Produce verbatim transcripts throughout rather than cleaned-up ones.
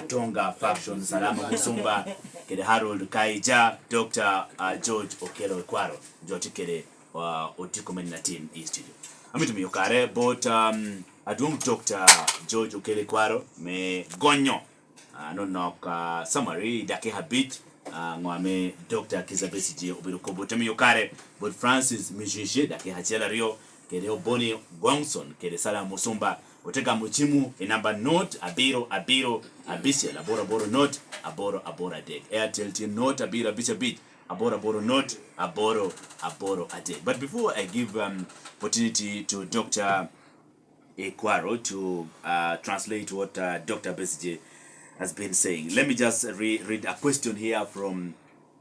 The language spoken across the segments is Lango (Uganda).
Tonga faction, Salama Musumba, kede Harold Kaija, Doctor uh, George Okello Ekwaro, jo tye kede uh, otiko me natin i studio. Amito miyo kare bot um, adwong Doctor George Okello Ekwaro me gonyo uh, nonok uh, summary i dakika abic uh, ngo ame Doctor Kizza Besigye obedo kobo te miyo kare bot Francis Micece dakika acel aryo kede Oboni Gwangson kede Salam Musumba ote gamo cimu i namba not abiro abiro abicel aboro aboro not aboro aboro adek. Airtel tye not abiro abic abic aboro aboro not aboro aboro adek. But before I give um, opportunity to Doctor Ekwaro to uh, translate what uh, Doctor Besigye has been saying, let me just re- read a question here from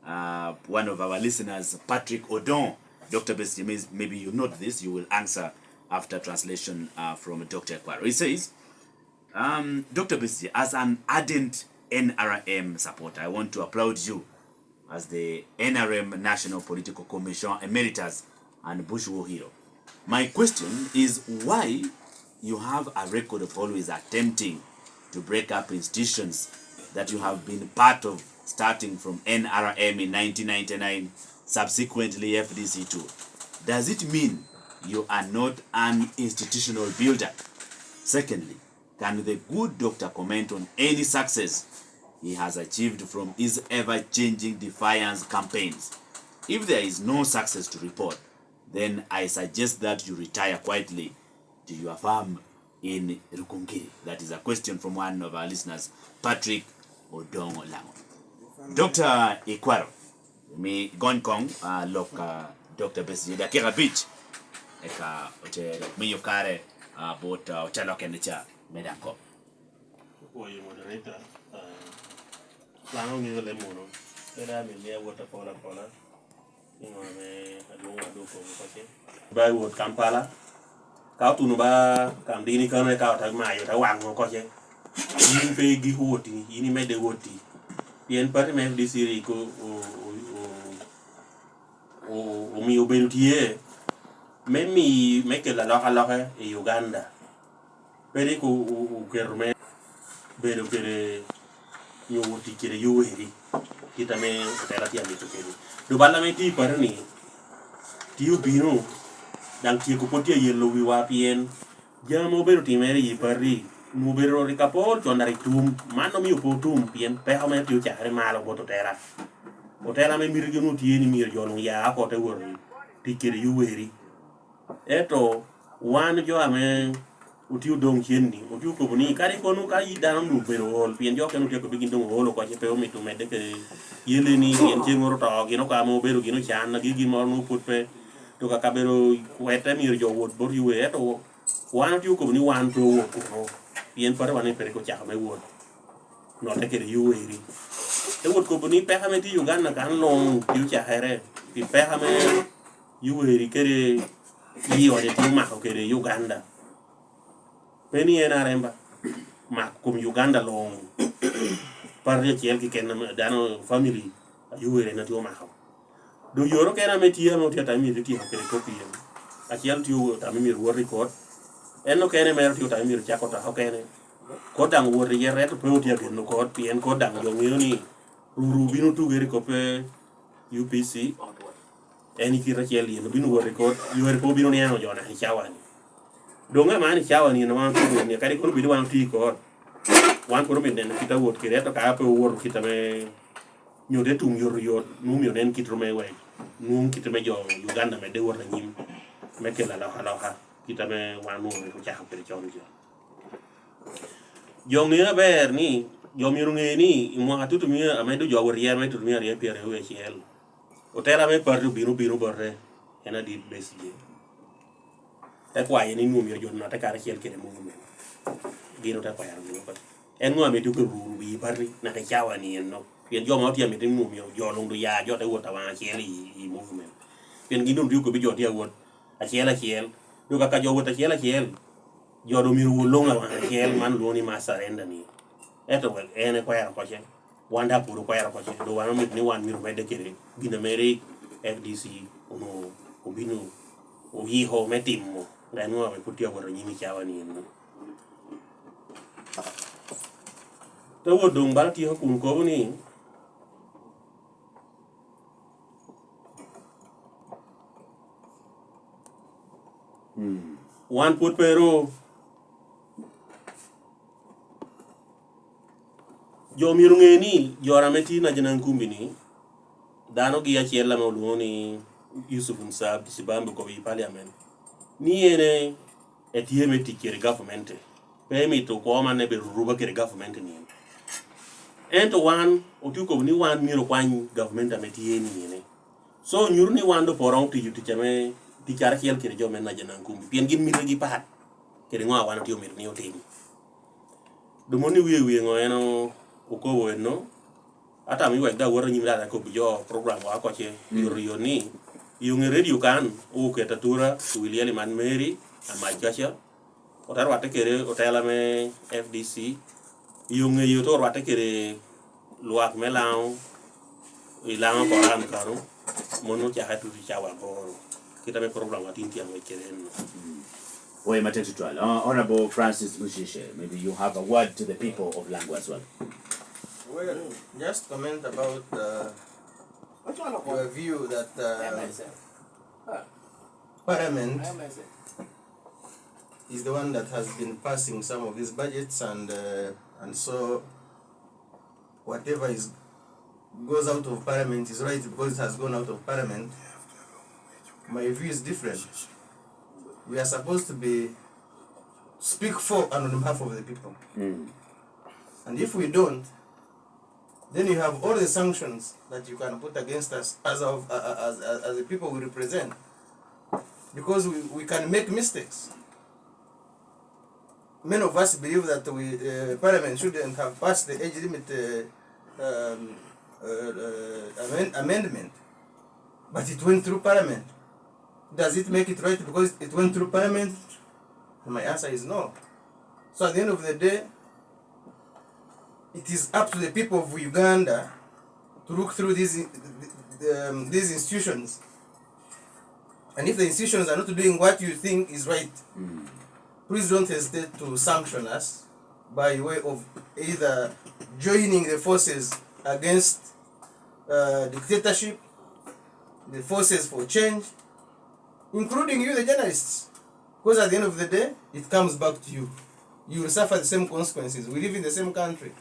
uh, one of our listeners, Patrick Odon. Doctor Besigye, may- maybe you note this, you will answer after translation uh, from Doctor Ekwaro. He says, um, Doctor Besigye, as an ardent N R M supporter, I want to applaud you as the N R M National Political Commission Emeritus and Bush War Hero. My question is why you have a record of always attempting to break up institutions that you have been part of, starting from N R M in nineteen ninety-nine, subsequently F D C two. Does it mean you are not an institutional builder? Secondly, can the good doctor comment on any success he has achieved from his ever changing defiance campaigns? If there is no success to report, then I suggest that you retire quietly to your farm in Rukungiri. That is a question from one of our listeners, Patrick Odongo Lango. Doctor Ikwaro, mi gony kong uh, lok uh, Doctor Besigye dakika abic, eka ote lok miyo kare uh, bot uh, ocalo kende ca me dako. Oyo moderator, uh, lano ngeyo le mono, kede ami miya wot apola apola. Niŋo ame adwoŋ adwoŋ kobo kocce? Ba i wot Kampala, ka otuno ba kam dini kano eka ota mayo ota waŋo kocce. In pe igiko woti, in imedde woti. Pien pati me F D C rik o- o- o- o- o- omio obedo tye me mi me kelo alokaloke i Uganda. Pe rik o- o- oketo me bedo kede nyo wot tic kede yoweri kit ame otela tye amito kede. Dubal ame tye i pate-ni tye obino, daŋ tyeko pwod tye ayelo wiwa pien jami ame obedo timere i pati onwoŋo obedo rik apol con daŋ rik tum. Man omio pe otum pien peko mere tye ocakere malo bot otela. Otela ame mito gi onwoŋo tye ni myero jo luŋ ya oko te wot tic kede yoweri. Ento wan jo ame otye odoŋ cen-ni, otye okobo ni kadi kono ka dano onwoŋo obedo ool, pien jo okene otye akobo gin doŋ ool oko, ce pe omito medde kede yeleni, pien ceŋ moro oto, gin oko ame obedo gin ocan, agigi moro nwoŋo pwod pe, to ka kabedo kwete myero jo owot bot yowere, ento wan otye okobo ni wan pe owot kuno, pien pati wan pe rik ocako me wot notte kede yoweri. Te wot kobo ni peko ame tye i Uganda kan luŋ tye ocakere pi peko ame yoweri kede i ode tye omako kede Uganda. Pe ni en aremba, mak kom Uganda luŋ. Pati acel keken ame dano, family, a yoweri en atye omako. Doŋ yore okene ame tye ame otye atamo myero ityeko kede kop pien acel tye otamo myero wot i kot, en okene mere tye otamo myero cak otaka okene. Kot daŋ owot iye, ento pe otye ageno kot, pien kot daŋ jo ŋeo ni ruru obino tugere i kop pe U P C, en i kite acel yen obino wot i kot, yore pe obino niaŋo jo naka i cawa-ni. Doŋ ŋa man i cawa-ni en wan otye ni kadi kono obino wan otye i kot, wan kono obino neno kit awot kede, ento ka pe owoto kit ame nyo te tum yotoyot, nwoŋo myero nen kit me wek nwoŋo kit me jo Uganda medde wot anyim me kelo alokaloka kit ame wan onwoŋo rik ocako kede con ca. Jo ŋeo aber ni, jo myero ŋe ni i mwaka tutumia ame doŋ jo owot ryere me tutumia aryo pyeraryo wiye acel, otela me pati obino obino bote, en adit Besigye. Te kwaye ni nwoŋo myero jo notte karacel kede movement. Gin ote kwero gin oko. En ŋo ame tye oketo ruru wi pati naka i cawa ni enno? Pien jo ma otye amito nwoŋo myero jo luŋ doŋ ya, jo te wot awaŋ acel i, i movement. Pien gin doŋ tye okobi jo tye awot acel acel. Doŋ kaka jo wot acel acel, jo doŋ myero wot luŋ awaŋ acel, man olwoŋo ni mass surrender ni. Ento wek en ekwero oko ce. Wan daŋ pwod okwero oko ce, doŋ wan omito ni wan myero omedde kede gin ame rik F D C onwoŋo obino oyiko me timo, en ŋo ame pwod tye awot anyim i cawa ni enno. Te wot doŋ bala tyeko kun kobo ni, wan pwod pe ru, jo myero ŋe ni jo ame tye i Naja Nankumbi-ni, danogi acel ame olwoŋo ni Yusuf Nsab Sibambi okobo i parliament ni en e, etye me tic kede gavumenti, pe emito kwo man ebedo ruruba kede gavumenti-ni. Ento wan otye okobo ni wan myero okwany gavumenti ame tye ni ene. So, nyuto ni wan doŋ pe oromo tiyo tic ame, tic karacel kede jo me Naja Nankumbi, pien gin mitegi pat kede ŋo a wan otye omito ni otim. Doŋ moni wie wie ŋo en o-, okobo eno, ata mi wek daŋ wot anyim dada kobbi jo program wa koce, mm, yot yot ni, i ŋe radio kan, oket atura, i wi lyel i man Mary, Amac Kaca, ote rwatte kede otela me F D C, i ŋe yo te rwatte kede lwak me Laŋo, i Laŋo Koran kano, mon ocako tutu i cawa aboro. Kit ame program atin tye aŋwec kede en. Oye matek tutwal. Uh, Honorable Francis Mushishe, maybe you have a word to the people of Lango as well. Well, just comment about uh, your view that uh, Parliament is the one that has been passing some of these budgets, and uh, and so whatever is goes out of Parliament is right because it has gone out of Parliament. My view is different. We are supposed to be speak for and on behalf of the people. Mm. And if we don't, then you have all the sanctions that you can put against us as of uh, as, as, as the people we represent, because we, we can make mistakes. Many of us believe that we, uh, Parliament shouldn't have passed the age limit uh, um, uh, uh, amend- amendment, but it went through Parliament. Does it make it right because it went through Parliament? And my answer is no. So at the end of the day, it is up to the people of Uganda to look through these, um, these institutions. And if the institutions are not doing what you think is right, please don't hesitate to sanction us by way of either joining the forces against uh, dictatorship, the forces for change, including you, the journalists. Because at the end of the day, it comes back to you. You will suffer the same consequences. We live in the same country.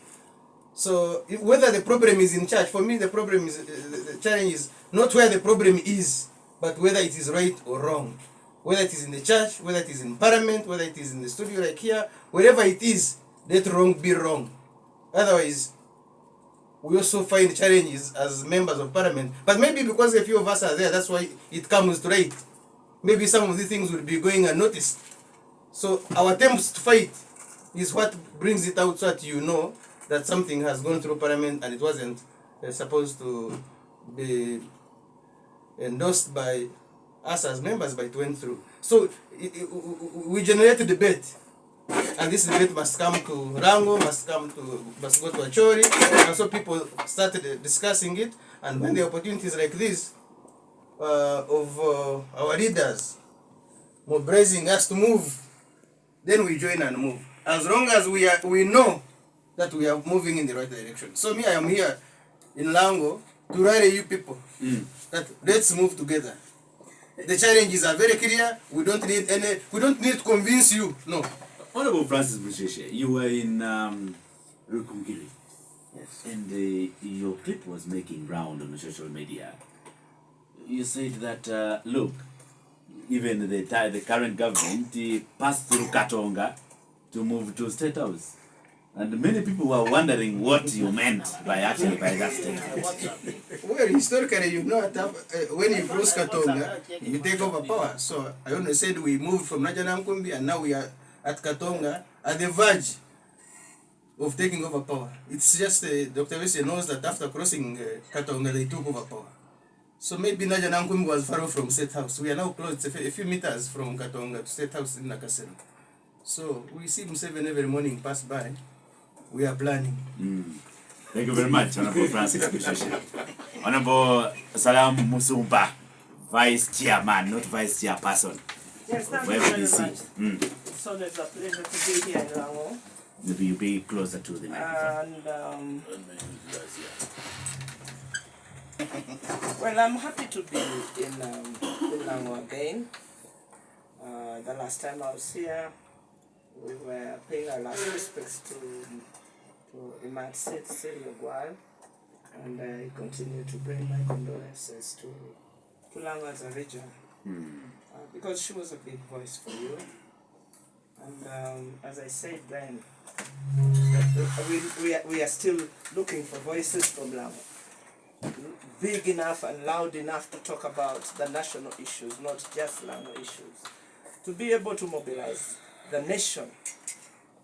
So if, whether the problem is in church, for me the problem is, uh, the, the challenge is not where the problem is, but whether it is right or wrong. Whether it is in the church, whether it is in Parliament, whether it is in the studio like here, wherever it is, let wrong be wrong. Otherwise, we also find challenges as members of Parliament. But maybe because a few of us are there, that's why it comes to light. Maybe some of these things will be going unnoticed. So our attempts to fight is what brings it out, so that you know that something has gone through Parliament and it wasn't uh, supposed to be endorsed by us as members, but it went through. So i- i- w- w- we generate debate, and this debate must come to Lango, must come to, must go to Acholi, and so people started uh, discussing it. And when the opportunities like this uh, of uh, our leaders mobilizing us to move, then we join and move. As long as we are, we know that we are moving in the right direction. So me, I am here in Lango to rally you people that let's move together. The challenges are very clear. We don't need any. We don't need to convince you. No. Honorable Francis Mushishe, you were in um, Rukungiri, yes, and uh, your clip was making round on social media. You said that, uh, look, even the, ti- the current government uh, passed through Katonga to move to State House. And many people were wondering what you meant by actually by that statement. Well, historically, you know, at, uh, when you cross Katonga, you take over power. So I only said we moved from Naja Nankumbi and now we are at Katonga, at the verge of taking over power. It's just uh, Doctor Wesley knows that after crossing uh, Katonga, they took over power. So maybe Naja Nankumbi was far off from State House. We are now close, it's a few, a few meters from Katonga to State House in Nakasero. So we see Museveni every morning pass by. We are planning. Mm. Thank you very much, Honorable Francis Mushishe. Honorable Salam Musumba, Vice Chairman, not Vice Chairperson, yes, of thank you very F D C. Much. Mm. It's always a pleasure to be here in Lango. Maybe you be closer to the microphone. And um, well, I'm happy to be in, um, in Lango again. Uh, the last time I was here, we were paying our last respects to, to Imat Sid Sylvia Gwal, and I continue to bring my condolences to, to Lango as a region, uh, because she was a big voice for you. And um, as I said then, we, we, are, we are still looking for voices from Lango, big enough and loud enough to talk about the national issues, not just Lango issues. To be able to mobilize the nation,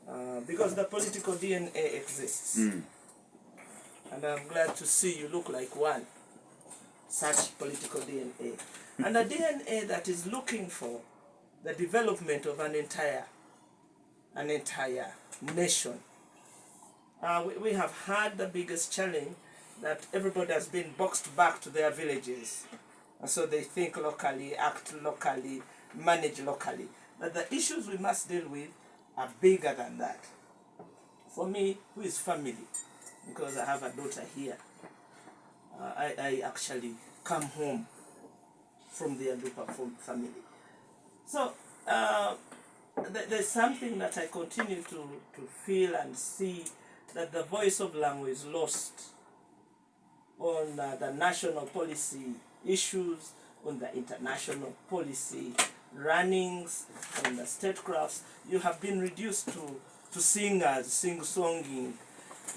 uh, because the political D N A exists. And I'm glad to see you look like one such political D N A. And a D N A that is looking for the development of an entire, an entire nation. Uh, we, we have had the biggest challenge that everybody has been boxed back to their villages. And so they think locally, act locally, manage locally. But the issues we must deal with are bigger than that. For me, who is family, because I have a daughter here, uh, I, I actually come home from the Adupa fam- family. So uh, th- there's something that I continue to, to feel and see, that the voice of Lango is lost on uh, the national policy issues, on the international policy runnings, on the statecrafts. You have been reduced to, to singers, sing-songing,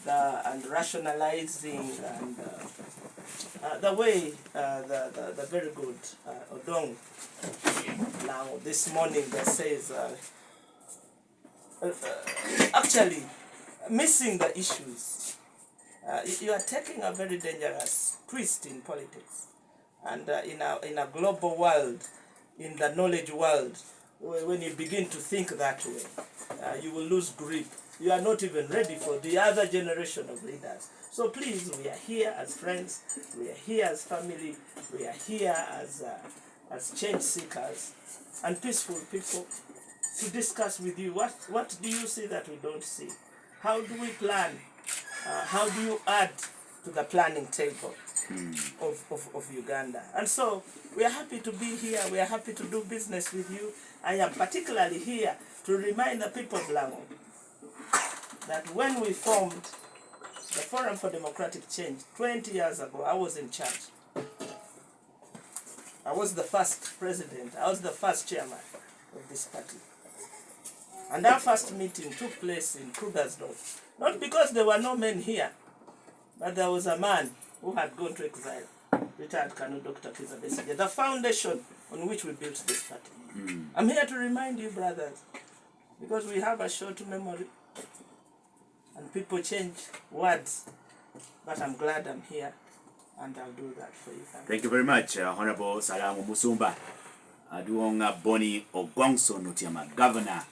the, and rationalizing, and uh, uh, the way uh, the, the, the very good uh, Odong now this morning that says, uh, uh, uh, actually missing the issues. Uh, y- you are taking a very dangerous twist in politics. And uh, in, a, in a global world, in the knowledge world, wh- when you begin to think that way, uh, you will lose grip. You are not even ready for the other generation of leaders. So please, we are here as friends, we are here as family, we are here as, uh, as change seekers and peaceful people to discuss with you. What, what do you see that we don't see? How do we plan? Uh, how do you add to the planning table of, of, of Uganda? And so we are happy to be here. We are happy to do business with you. I am particularly here to remind the people of Lango that when we formed the Forum for Democratic Change twenty years ago, I was in charge. I was the first president, I was the first chairman of this party. And our first meeting took place in Krugersdorf. Not because there were no men here, but there was a man who had gone to exile, retired Colonel Doctor Kizza Besigye, the foundation on which we built this party. I'm here to remind you, brothers, because we have a short memory, and people change words, but I'm glad I'm here and I'll do that for you. Thank you. Thank you very much, uh, Honorable Salamu Musumba. Adwong uh, Boni Ogongson Otyama, Governor,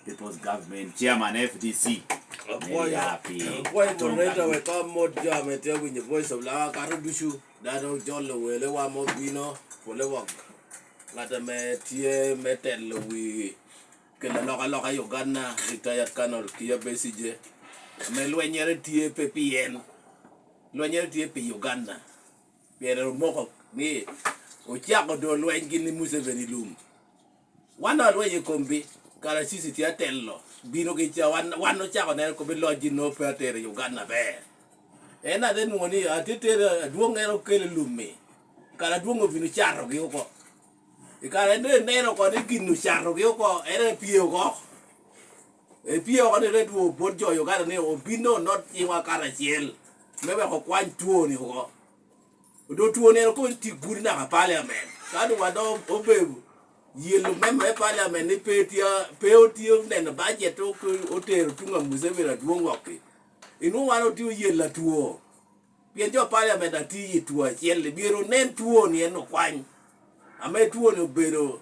People's Government, Chairman F D C. Akwayo, akwayo moderator wek ka mot jo ame tye winyo Voice of Lango akato ducu, dano jolo wele wa mo bino, pole wok. Ngat ame tye me telo wi kelo alokaloka i Uganda, Retired Colonel Kizza Besigye, ame lwennyere tye pe pi en, lwennyere tye pi Uganda. Pien omoko ni ocako do lweny gin i Museveni lum. Wan daŋ olweny i kombi, Karacisi tye atelo, bino ki ca, wan, wan ocako neno kombi loc gin nongo pe atero i Uganda aber. En ate nwoŋo ni atetero adwoŋ en okelo lum-mi, kara adwoŋ obino catogi oko. I kare en doŋ ineno oko ni gin ocatogi oko, en epye oko. Epye oko ni ret wot bot jo Uganda ni obin doŋ onot ciŋwa karacel me wek okwany twoni oko. Odo twoni en okobo ni ti gudi naka paliamen. Ka doŋ wa doŋ obedo yelo memba me paliamen ni pe tye, pe otye neno bajet otero tuŋ a Museveni adwoŋ wokki. Inwoŋo wan otye oyelo atwo. Pien jo paliamen a tye i two acel-li myero onen twoni en okwany. Ame twoni obedo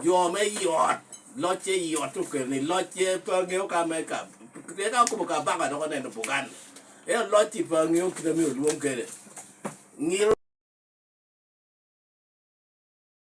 jo me i ot, locce i ot okelo ni locce pe aŋeo ka me ka, eka okobo ka baka dok oneno Buganda. Ento locci pe aŋeo kite myero olwong kede. Myero